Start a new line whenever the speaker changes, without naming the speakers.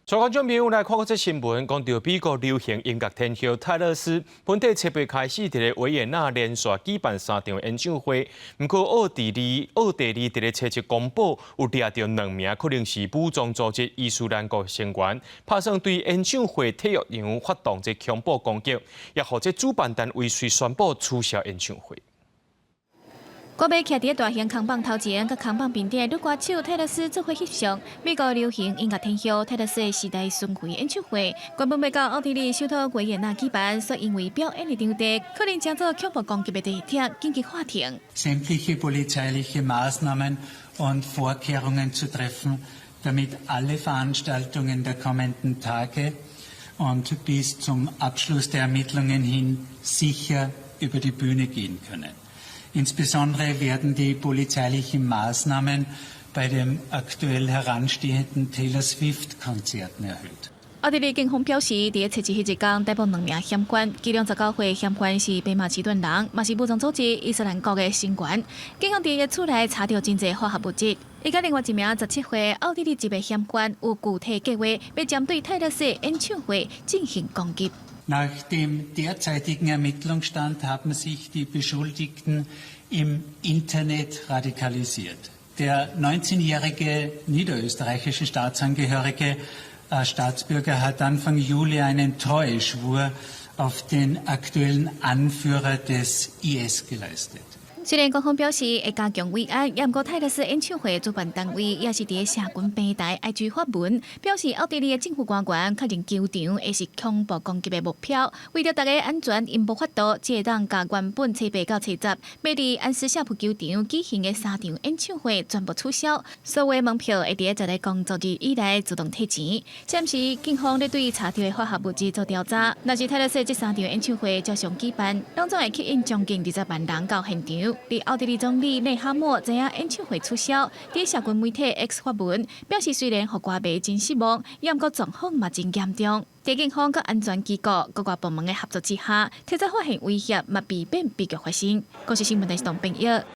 帶觀眾朋友來看這新聞，講著美國流行音樂天后泰勒絲，本底七八開始佇咧維也納連續舉辦三場演唱會。毋過奧地利佇咧初七公布有掠著兩名可能是武裝組織伊斯蘭國成員，拍算對演唱會體育場發動這恐怖攻擊，也予這主辦單位隨宣布取消演唱會。
歌迷徛佇大型扛棒頭前，佮扛棒面頂的女歌手泰勒絲做伙翕相。美國流行音樂天后泰勒絲的時代巡迴演唱會，原本欲到奧地利首都維也納舉辦，卻因為表演的場地可能成做恐怖攻擊的地點，緊急喊停。
Sämtliche polizeiliche Maßnahmen und Vorkehrungen zu treffen, damit alle Veranstaltungen der kommenden Tage und bis zum Abschluss der Ermittlungen hin sicher über die Bühne gehen können. Insbesondere werden die polizeilichen Maßnahmen bei den aktuell heranstehenden Taylor Swift-Konzerten erhöht.
奧地利警方表示，佇初七彼一工逮捕兩名嫌犯，其中19歲嫌犯是北馬其頓人，嘛是武裝組織伊斯蘭國的成員。警方佇伊厝內查著真濟化學物質。伊佮另外一名17歲奧地利籍的嫌犯有具體計劃，欲針對泰勒絲演唱會進行攻擊。
Nach dem derzeitigen Ermittlungsstand haben sich die Beschuldigten im Internet radikalisiert. Der 19-jährige niederösterreichische Staatsbürger hat Anfang Juli einen Treueschwur auf den aktuellen Anführer des IS geleistet.
雖然官方表示會加強維安，也毋過泰勒絲演唱會主辦單位也是佇社群平台 IG 發文，表示奧地利的政府官員確認球場會是恐怖攻擊的目標，為著大家安全，𪜶無法度只會當共原本初八到初十欲佇安斯舍普球場舉行的三場演唱會全部取消，所有門票會佇十个工作日以內自動退錢。暫時警方咧對查著的化學物質做調查，若是泰勒絲這三場演唱會照常舉辦，攏總會吸引將近20萬人到現場。佇奧地利總理內哈默知影演唱會取消，佇社群媒體 X 發文，表示雖然予歌迷真失望，也毋過狀況嘛真嚴重。佇警方佮安全機構各個部門的合作之下，提早發現威脅，嘛避免悲劇發生。公視新聞電視董編譯。